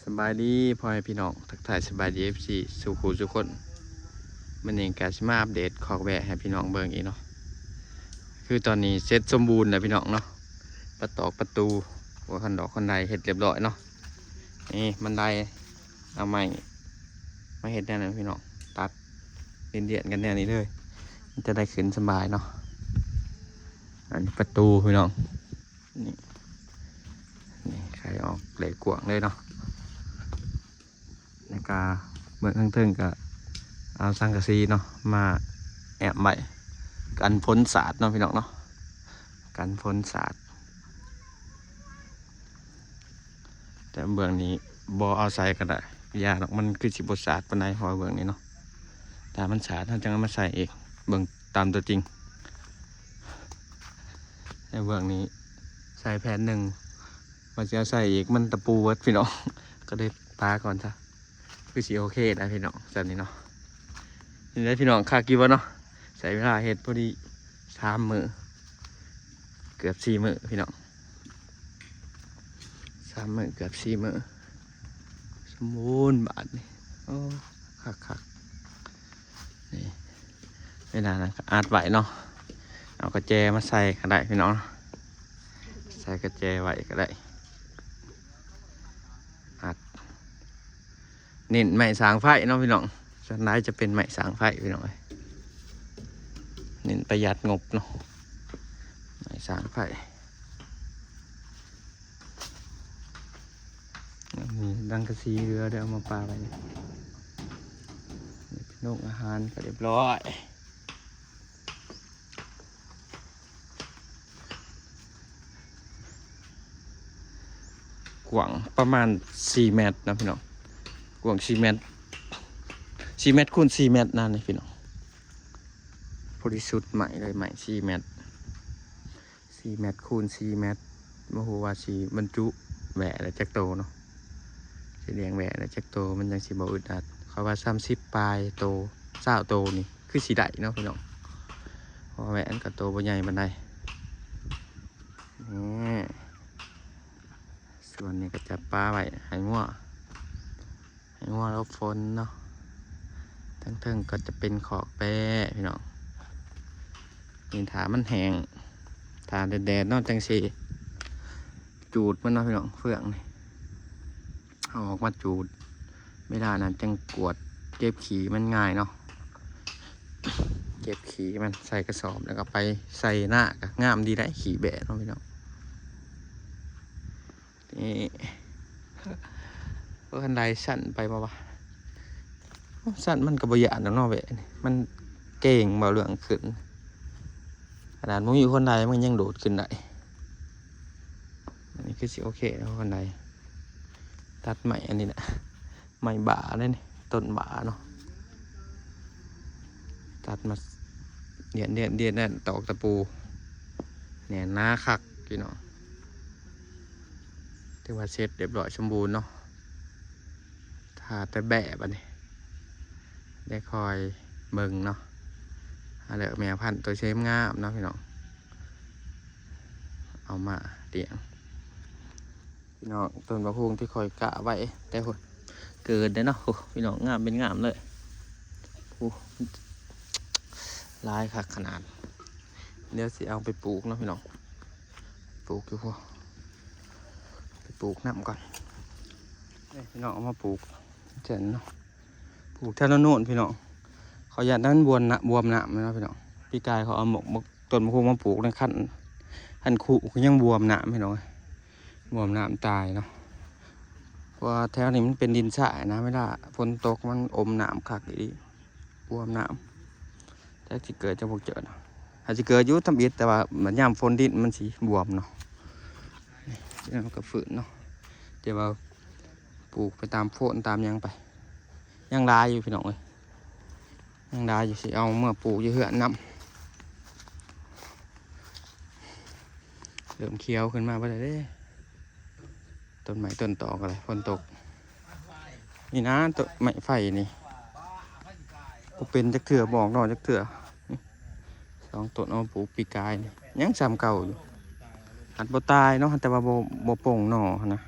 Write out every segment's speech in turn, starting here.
ສະບາຍດີພໍ່ແມ່ພີ່ນ້ອງ ທັກທາຍສະບາຍດີ ເອັຟຊີ ສູ່ຄູ່ສູ່ຄົນ. ມື້ນີ້ກະຊິມາອັບເດດຄອກແບ້ໃຫ້ພີ່ນ້ອງເບິ່ງອີກເນາະ. ຄືຕອນນີ້ເສັດສົມບູນແລ້ວພີ່ນ້ອງເນາະ. ປະຕອກປະຕູ ໂອ້ ຄັນດອກຄັນໄດເຮັດລຽບລ້ອຍເນາະ. ນີ້ບັນໄດ ເອົາໄມ້ມາເຮັດແນວນັ້ນພີ່ນ້ອງ ຕັດລຽນໆກັນແນວນີ້ເລີຍ ມັນຈະໄດ້ຂຶ້ນສະບາຍເນາະ. ອັນນີ້ປະຕູພີ່ນ້ອງ ນີ້ ນີ້ໄຂອອກໄດ້ກວ້າງເລີຍເນາະ. ແລ້ວກະເບື້ອງເທິງໆ ກະເອົາສັງກະສີເນາະ ມາແອ້ມໄວ້ ກັນຝົນສາດເນາະພີ່ນ້ອງເນາະ ກັນຝົນສາດ. ແຕ່ເບື້ອງນີ້ບໍ່ເອົາໃສ່ກໍໄດ້ ຢ້ານດອກ ມັນຄືຊິບໍ່ສາດປານໃດ ເພາະວ່າເບື້ອງນີ້ເນາະ ຖ້າມັນສາດ ເຮົາຈັ່ງເອົາມາໃສ່ອີກ ເບິ່ງຕາມຕົວຈິງ. ແຕ່ເບື້ອງນີ້ໃສ່ແຜ່ນໜຶ່ງ ວ່າຊິເອົາໃສ່ອີກ ມັນຕະປູເບິດພີ່ນ້ອງ ກໍເລີຍປະກ່ອນຊະ. ຄືຊິໂອເຄໄດ໋ພີ່ນ້ອງ ສ່ຳນີ້ເນາະ. ນີ້ໄດ໋ພີ່ນ້ອງ ຄັກຢູ່ບໍ່ເນາະ? ໃຊ້ເວລາເຮັດພໍດີສາມມື້ ເກືອບສີ່ມື້ພີ່ນ້ອງ ສາມມື້ເກືອບສີ່ມື້ ສົມບູນບາດນີ້. ໂອ້ ຄັກໆ ນີ້ ເວລານັ້ນກໍອັດໄວ້ເນາະ ເອົາກະແຈມາໃສ່ກໍໄດ້ພີ່ນ້ອງ ໃສ່ກະແຈໄວ້ກໍໄດ້ ອັດ ເນັ້ນໄມ້ສ້າງໄຟເນາະພີ່ນ້ອງ ສ່ວນຫຼາຍຈະເປັນໄມ້ສ້າງໄຟພີ່ນ້ອງເອີຍ ເນັ້ນປະຢັດງົບເນາະ ໄມ້ສ້າງໄຟ. ນີ້ສັງກະສີເຫຼືອ ໄດ້ເອົາມາປະໄວ້ນີ້ ນີ້ເປັນໂຮງອາຫານກໍລຽບລ້ອຍ. ກວ້າງປະມານສີ່ແມັດນະພີ່ນ້ອງ ກວ້າງສີ່ແມັດ ສີ່ແມັດຄູນສີ່ແມັດນັ້ນນີ້ພີ່ນ້ອງ ບໍລິສຸດໄມ້ເລີຍ ໄມ້ສີ່ແມັດ ສີ່ແມັດຄູນສີ່ແມັດ. ບໍ່ຮູ້ວ່າຊິບັນຈຸແຫວະລະຈັກໂຕເນາະ ຊິລ້ຽງແຫວະລະຈັກໂຕ ມັນຈັ່ງຊິບໍ່ອຶດອັດ. ເຂົາວ່າສາມສິບປາຍໂຕ ຊາວໂຕນີ້ຄືຊິໄດ້ເນາະພີ່ນ້ອງ ເພາະວ່າແຫວະມັນກໍໂຕບໍ່ໃຫຍ່ປານໃດ. ນີ້ ສ່ວນນີ້ກໍຈະປະໄວ້ໃຫ້ງົວ ໃຫ້ງົວຫຼົບຝົນເນາະ. ທາງເທິງກໍຈະເປັນຄອກແບ້ພີ່ນ້ອງ ນີ້ຖ້າມັນແຫ້ງ ຖ້າແດດໆເນາະ ຈັ່ງຊິຈູດມັນເນາະພີ່ນ້ອງ ເຟືອງນີ້ ເອົາອອກມາຈູດ ເວລານັ້ນຈັ່ງກວດເກັບຂີ້ມັນງ່າຍເນາະ ເກັບຂີ້ມັນໃສ່ກະສອບ ແລ້ວກໍໄປໃສ່ນາ ກໍງາມດີໄດ໋ ຂີ້ແບ້ເນາະພີ່ນ້ອງ. ນີ້ ໂອ້ ຄັນໄດສັ່ນໄປບໍ່ວະ? ໂອ້ ສັ່ນ ມັນກໍບໍ່ຢ້ານດອກເນາະ ແບບນີ້ ມັນເກັ່ງບໍ່ ເລື່ອງຂຶ້ນ ຂະໜາດບໍ່ມີຄົນໄດມັນຍັງໂດດຂຶ້ນໄດ້. ອັນນີ້ຄືຊິໂອເຄເນາະ ຄັນໄດ ຕັດໄມ້ອັນນີ້ນະ ໄມ້ບ້າເດ້ນີ້ ຕົ້ນບ້າເນາະ ຕັດມາ ດຽນໆໆ ຕອກຕະປູ ແໜ້ນໜາຄັກພີ່ນ້ອງ. ຖືວ່າເສັດລຽບລ້ອຍສົມບູນເນາະ ຖ້າແຕ່ແບບອັນນີ້ ໄດ້ຄອຍເບິ່ງເນາະ ຫາເລືອກແມ່ພັນໂຕງາມໆເນາະພີ່ນ້ອງ ເອົາມາລ້ຽງ. ພີ່ນ້ອງ ຕົ້ນບັກຫຸ່ງທີ່ຂ້ອຍກະໄວ້ແຕ່ພຸ້ນ ເກີດເດ້ເນາະ ໂອ້ ພີ່ນ້ອງ ງາມເປັນງາມເລີຍ ໂອ້ ຫຼາຍຄັກຂະໜາດ. ດຽວຊິເອົາໄປປູກເນາະພີ່ນ້ອງ ປູກຢູ່ພຸ້ນ ໄປປູກນຳກ່ອນ. ນີ້ພີ່ນ້ອງ ເອົາມາປູກຈັ່ງເນາະ ປູກແຖວລະໂນ້ນພີ່ນ້ອງ ເຂົາຢ້ານມັນບວມນະ ບວມນ້ຳເນາະພີ່ນ້ອງ. ປີກາຍເຂົາເອົາໝາກ ໝາກ ຕົ້ນບັກຫຸ່ງມາປູກໃນຄັນ ຄັນຄຸກໍຍັງບວມນ້ຳພີ່ນ້ອງ ບວມນ້ຳຕາຍເນາະ ເພາະວ່າແຖວນີ້ມັນເປັນດິນຊາຍນະ ເວລາຝົນຕົກມັນອົມນ້ຳຄັກອີ່ຫຼີ ບວມນ້ຳ. ຈັກຊິເກີດຈັກບໍ່ເກີດ ອາດຊິເກີດຢູ່ທຳອິດ ແຕ່ວ່າຍາມຝົນດິນມັນຊິບວມເນາະ. ນີ້ ມັນກໍຟື້ນເນາະ ແຕ່ວ່າປູກໄປຕາມໂພນຕາມຫຍັງໄປ ຍັງຫຼາຍຢູ່ພີ່ນ້ອງເອີຍ ຍັງຫຼາຍຢູ່ ຊິເອົາເມືອປູກຢູ່ເຮືອນນຳ. ເລີ່ມຂຽວຂຶ້ນມາເບິດແລ້ວເດ້ ຕົ້ນໄມ້ຕົ້ນຕອກກໍໄດ້ ຝົນຕົກ. ນີ້ນະ ຕົ້ນໄມ້ໄຟນີ້ ບໍ່ເປັນຈັກເທື່ອ ບໍ່ອອກໜໍ່ຈັກເທື່ອ. ນີ້ ສອງຕົ້ນເອົາມາປູກປີກາຍນີ້ ຍັງສ່ຳເກົ່າຢູ່ ຫັດບໍ່ຕາຍເນາະ ແຕ່ວ່າບໍ່ ບໍ່ປົ່ງໜໍ່ຫັ້ນນະ.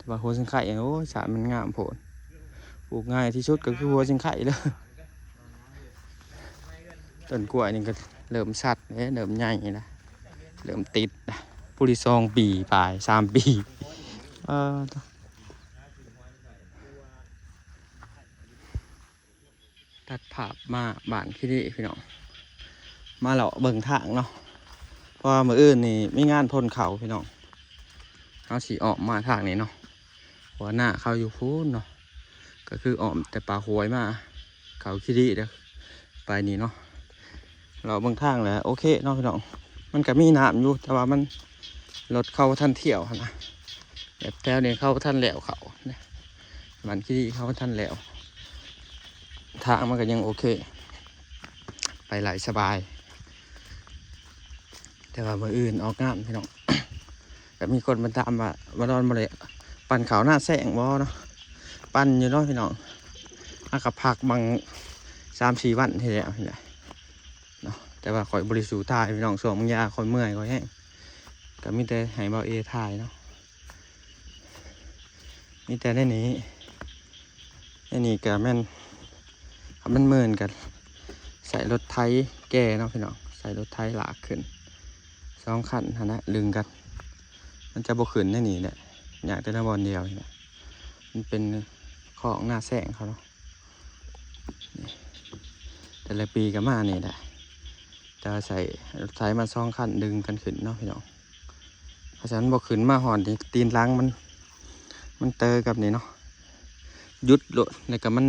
ວ່າຫົວຊິງໄຄ ໂອ້ຍ ສາດມັນງາມໂພດ ປູກງ່າຍທີ່ສຸດກໍຄືຫົວຊິງໄຄເລີຍ. ຕົ້ນກ້ວຍນີ້ກໍເລີ່ມຊັດເດ້ ເລີ່ມໃຫຍ່ລະ ເລີ່ມຕິດລະ ຜູ້ທີ່ສອງປີປາຍ ສາມປີ ເອີ ຕັດພາບມາບ້ານຂີ້ເລພີ່ນ້ອງ ມາເລາະເບິ່ງທາງເນາະ ເພາະວ່າມື້ອື່ນນີ້ມີງານພົ່ນເຂົ້າພີ່ນ້ອງ ເຮົາຊິອ້ອມມາທາງນີ້ເນາະ ເພາະວ່ານາເຂົາຢູ່ພຸ້ນເນາະ ກໍຄືອ້ອມແຕ່ປາກຫ້ວຍມາ ເຂົ້າຂີ້ເລເດີ ໄປນີ້ເນາະ. ເລາະເບິ່ງທາງແລ້ວໂອເຄເນາະພີ່ນ້ອງ ມັນກໍມີນ້ຳຢູ່ ແຕ່ວ່າມັນ ລົດເຂົາບໍ່ທັນທ່ຽວຫັ້ນນະ ແບບແຖວນີ້ເຂົາບໍ່ທັນແລ້ວເຂົ້ານະ ບ້ານຂີ້ເລເຂົາບໍ່ທັນແລ້ວ ທາງມັນກໍຍັງໂອເຄ ໄປໄຫຼສະບາຍ. ແຕ່ວ່າມື້ອື່ນອອກງານພີ່ນ້ອງ ກໍມີຄົນມາຖາມວ່າ ມານອນບໍ່ໄດ້ປັ່ນເຂົ້ານາແຊງບໍ່ເນາະ ປັ່ນຢູ່ເນາະພີ່ນ້ອງ ອາ ກໍພັກບາງສາມສີ່ວັນທີ່ແລ້ວນີ້ແຫຼະເນາະ ແຕ່ວ່າຂ້ອຍບໍ່ໄດ້ສູ້ຖ່າຍພີ່ນ້ອງ ຊ່ວງບາງຢ່າຂ້ອຍເມື່ອຍ ຂ້ອຍແຮງ ກໍມີແຕ່ໃຫ້ບ່າວເອຖ່າຍເນາະ ມີແຕ່ໃນນີ້ ໃນນີ້ກໍແມ່ນ ຄັນມັນເມື່ອຍກໍໃຊ້ລົດໄຖແກ່ເນາະພີ່ນ້ອງ ໃຊ້ລົດໄຖລາກຂຶ້ນສອງຄັນຫັ້ນນະ ດຶງກັນ ມັນຈະບໍ່ຂຶ້ນໃນນີ້ແຫຼະ ຍາກແຕ່ລະບ່ອນດຽວນີ້ແຫຼະ ມັນເປັນຂອງນາແຊງເຂົາເນາະ ແຕ່ລະປີກໍມານີ້ແຫຼະ ແຕ່ວ່າໃຊ້ລົດໄຖມາສອງຄັນດຶງກັນຂຶ້ນເນາະພີ່ນ້ອງ. ເພາະສະນັ້ນບໍ່ຂຶ້ນມາຮອດນີ້ ຕີນຫຼັງມັນ ມັນເຕີກັບນີ້ເນາະ ຢຸດໂລດ ແລ້ວກໍມັນ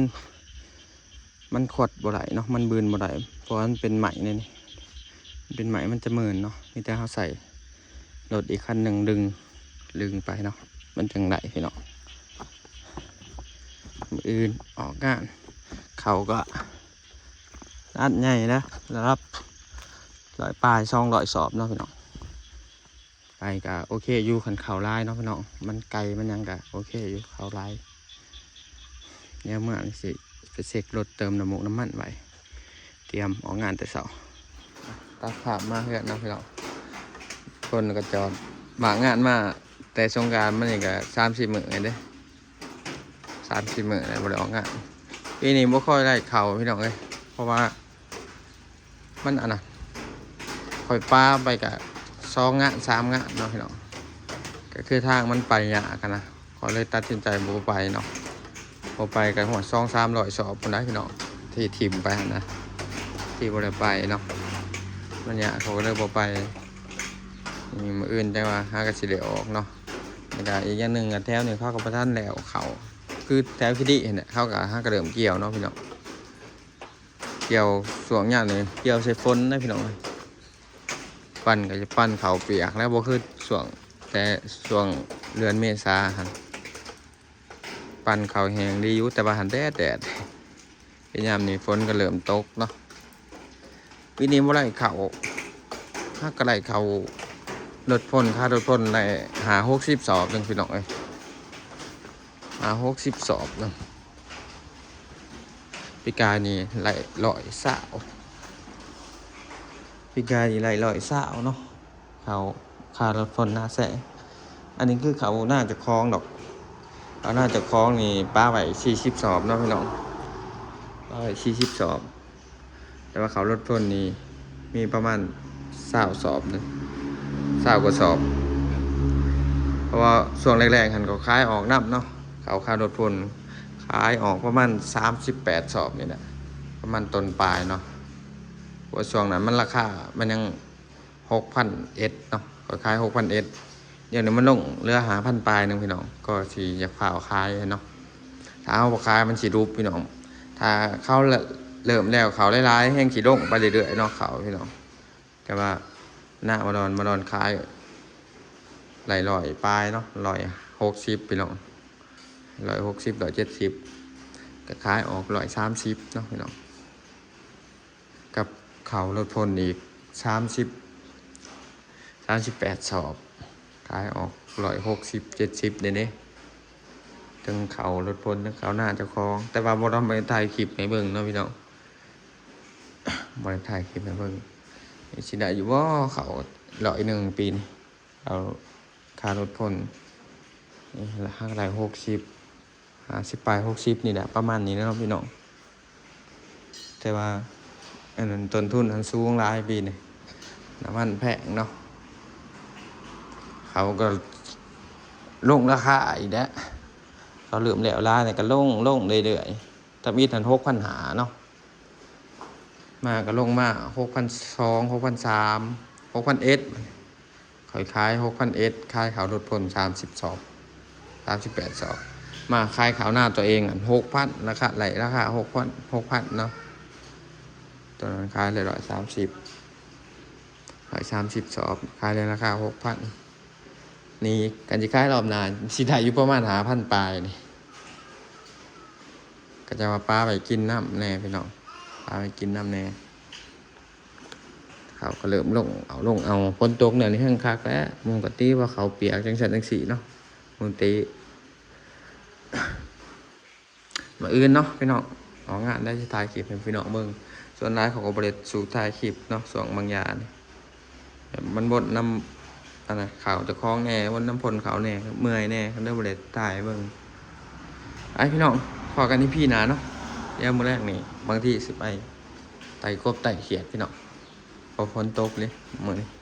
ມັນຂວັດບໍ່ໄດ້ເນາະ ມັນບືນບໍ່ໄດ້ ເພາະວ່າມັນເປັນໄມ້ແນວນີ້ ມັນເປັນໄມ້ມັນຈະເມີນເນາະ ມີແຕ່ເຮົາໃສ່ລົດອີກຄັນໜຶ່ງດຶງ ດຶງໄປເນາະ ມັນຈຶ່ງໄດ້ພີ່ນ້ອງ. ມື້ອື່ນອອກງານ ເຂົ້າກໍອັດໃຫຍ່ນະ ລະດັບຮ້ອຍປາຍ ສອງຮ້ອຍສອບເນາະພີ່ນ້ອງ. ໄປກະໂອເຄຢູ່ ຄັນເຂົ້າຫຼາຍເນາະພີ່ນ້ອງ ມັນໄກມັນຫຍັງກະໂອເຄຢູ່ ເຂົ້າຫຼາຍ. ແນວເມືອນີ້ຊິໄປເຊັກລົດເຕີມນ້ຳມູກນ້ຳມັນໄວ້ ຕຽມອອກງານແຕ່ເຊົ້າ. ຕັດພາບມາເຮືອນເນາະພີ່ນ້ອງ ຄົນກໍຈອດ ບາງງານມາແຕ່ສົງການມານີ້ກະສາມສີ່ມື້ແລ້ວເດ້ ສາມສີ່ມື້ແລ້ວບໍ່ໄດ້ອອກງານ. ປີນີ້ບໍ່ຄ່ອຍໄດ້ເຂົ້າພີ່ນ້ອງເອີຍ ເພາະວ່າ ມັນອັນນະ ຂ້ອຍປາໄປກະສອງງານສາມງານເນາະພີ່ນ້ອງ ກໍຄືທາງມັນໄປຍາກຫັ້ນນະ ຂ້ອຍເລີຍຕັດສິນໃຈບໍ່ໄປເນາະ. ບໍ່ໄປກໍຮອດສອງສາມຮ້ອຍສອບພຸ້ນນະພີ່ນ້ອງ ທີ່ຖິ້ມໄປຫັ້ນນະ ທີ່ບໍ່ໄດ້ໄປເນາະ ມັນຍາກ ຂ້ອຍກໍເລີຍບໍ່ໄປ. ມື້ອື່ນຈັ່ງວ່າຫາກໍຊິໄດ້ອອກເນາະ. ແລ້ວກໍອີກຢ່າງໜຶ່ງກໍແຖວນີ້ເຂົາກໍບໍ່ທັນແລ້ວເຂົ້າ ຄືແຖວຂີ້ດິຫັ້ນແຫຼະ ເຂົາກໍຫາກໍເລີ່ມກ່ຽວເນາະພີ່ນ້ອງ. ກ່ຽວຊ່ວງຍາມນີ້ ກ່ຽວໃສ່ຝົນນະພີ່ນ້ອງ ປັ່ນກໍຈະປັ່ນເຂົ້າປຽກແລ້ວ ບໍ່ຄືຊ່ວງ ແຕ່ຊ່ວງເດືອນເມສາຫັ້ນ ປັ່ນເຂົ້າແຫ້ງດີຢູ່ ແຕ່ວ່າຫັ້ນແດດ ແດດ ຍາມນີ້ຝົນກໍເລີ່ມຕົກເນາະ. ປີນີ້ບໍ່ໄດ້ເຂົ້າ ຫາກກໍໄດ້ເຂົ້າລົດພົ່ນ ຄ່າລົດພົ່ນໄດ້ຫ້າຫົກສິບສອບໜຶ່ງພີ່ນ້ອງເອີຍ ຫ້າຫົກສິບສອບໜຶ່ງ. ປີກາຍນີ້ໄດ້ຮ້ອຍຊາວ ປີກາຍນີ້ໄດ້ຮ້ອຍຊາວເນາະ ເຂົ້າຄ່າລົດພົ່ນນາແຊງ. ອັນນີ້ຄືເຂົ້ານາເຈົ້າຂອງດອກ ເຂົ້ານາເຈົ້າຂອງນີ້ປະໄວ້ສີ່ສິບສອບເນາະພີ່ນ້ອງ ປະໄວ້ສີ່ສິບສອບ. ແຕ່ວ່າເຂົ້າລົດພົ່ນນີ້ມີປະມານຊາວສອບໜຶ່ງ ຊາວກວ່າສອບ ເພາະວ່າຊ່ວງແລກໆຫັ້ນກໍຂາຍອອກນຳເນາະ ເຂົ້າຄ່າລົດພົ່ນ ຂາຍອອກປະມານສາມສິບແປດສອບນີ້ແຫຼະ ປະມານຕົ້ນປາຍເນາະ. ເພາະວ່າຊ່ວງນັ້ນມັນລາຄາມັນຍັງຫົກພັນເອັດເນາະ ກໍຂາຍຫົກພັນເອັດ ດຽວນີ້ມັນລົງເຫຼືອຫ້າພັນປາຍໜຶ່ງພີ່ນ້ອງ ກໍຊິຢາກຟ້າວຂາຍເນາະ. ຖ້າເຮົາບໍ່ຂາຍມັນຊິຫຼຸບພີ່ນ້ອງ ຖ້າເຂົາເລີ່ມແລ້ວເຂົ້າຫຼາຍໆ ແຮ່ງຊິລົງໄປເລື້ອຍໆເນາະ ເຂົ້າພີ່ນ້ອງ. ແຕ່ວ່ານາມາດອນ ມາດອນຂາຍໄດ້ຮ້ອຍປາຍເນາະ ຮ້ອຍຫົກສິບພີ່ນ້ອງ ຮ້ອຍຫົກສິບ ຮ້ອຍເຈັດສິບ ກໍຂາຍອອກຮ້ອຍສາມສິບເນາະພີ່ນ້ອງ. ກັບເຂົ້າລົດພົ່ນອີກສາມສິບ ສາມສິບແປດສອບ ຂາຍອອກຮ້ອຍຫົກສິບ ເຈັດສິບເດ້ເດ້ ທັງເຂົ້າລົດພົ່ນ ທັງເຂົ້ານາເຈົ້າຂອງ. ແຕ່ວ່າບໍ່ໄດ້ຖ່າຍຄລິບໃຫ້ເບິ່ງເນາະພີ່ນ້ອງ ບໍ່ໄດ້ຖ່າຍຄລິບໃຫ້ເບິ່ງ. ຊິໄດ້ຢູ່ບໍ່ເຂົ້າຮ້ອຍໜຶ່ງປີນີ້ ເອົາຄ່າລົດພົ່ນ ນີ້ລະຫາກໄດ້ຫົກສິບ ຫ້າສິບປາຍ ຫົກສິບນີ້ແຫຼະ ປະມານນີ້ແຫຼະເນາະພີ່ນ້ອງ. ແຕ່ວ່າອັນນັ້ນຕົ້ນທຶນຫັ້ນສູງຫຼາຍປີນີ້ ນ້ຳມັນແພງເນາະ. ເຂົາກໍລົງລາຄາອີກແລ້ວ ເຂົາເລີ່ມແລ້ວລາວນີ້ກໍລົງ ລົງເລື້ອຍໆ. ທຳອິດຫັ້ນຫົກພັນຫ້າເນາະ ມາກໍລົງມາຫົກພັນສອງ ຫົກພັນສາມ ຫົກພັນເອັດ ຂ້ອຍຂາຍຫົກພັນເອັດ ຂາຍເຂົ້າລົດພົ້ນສາມສິບສອບ ສາມສິບແປດສອບ. ມາຂາຍເຂົ້ານາຕົວເອງອັນຫົກພັນ ລາຄາໄລ່ລາຄາຫົກພັນ ຫົກພັນເນາະ. ຕອນນັ້ນຂາຍໄດ້ຮ້ອຍສາມສິບ ຮ້ອຍສາມສິບສອບ ຂາຍໄດ້ລາຄາຫົກພັນ. ນີ້ຄັນຊິຂາຍລອບໜ້າຊິໄດ້ຢູ່ປະມານຫ້າພັນປາຍນີ້ ກໍຈະວ່າປາໄວ້ກິນນ້ຳແດ່ພີ່ນ້ອງ ປາໄວ້ກິນນ້ຳແດ່. ເຂົາກໍເລີ່ມລົງເອົາ ລົງເອົາ ຝົນຕົກແນວນີ້ແຮງຄັກແຫຼະ. ໝູ່ກໍຕິວ່າເຂົ້າປຽກຈັ່ງຊັ້ນຈັ່ງຊີ້ເນາະ ໝູ່ຕິ. ມື້ອື່ນເນາະພີ່ນ້ອງ ອອກງານໄດ້ຊິຖ່າຍຄລິບໃຫ້ພີ່ນ້ອງເບິ່ງ. ສ່ວນຫຼາຍເຂົາກໍບໍ່ໄດ້ສູ້ຖ່າຍຄລິບເນາະ ຊ່ວງບາງຢ່າງນີ້ ແບບມັນວົນນຳອັນນະ ເຂົ້າເຈົ້າຂອງແດ່ ວົນນຳພົ້ນເຂົ້າແດ່ ເມື່ອຍແດ່ ກໍເລີຍບໍ່ໄດ້ຖ່າຍໃຫ້ເບິ່ງ. ໄປພີ່ນ້ອງ ພໍ້ກັນອີພີໜ້າເນາະ. ດຽວມື້ແລງນີ້ບາງທີຊິໄປໄຕ່ກົບໄຕ່ຂຽດພີ່ນ້ອງ ເພາະຝົນຕົກເດ້ມື້ນີ້.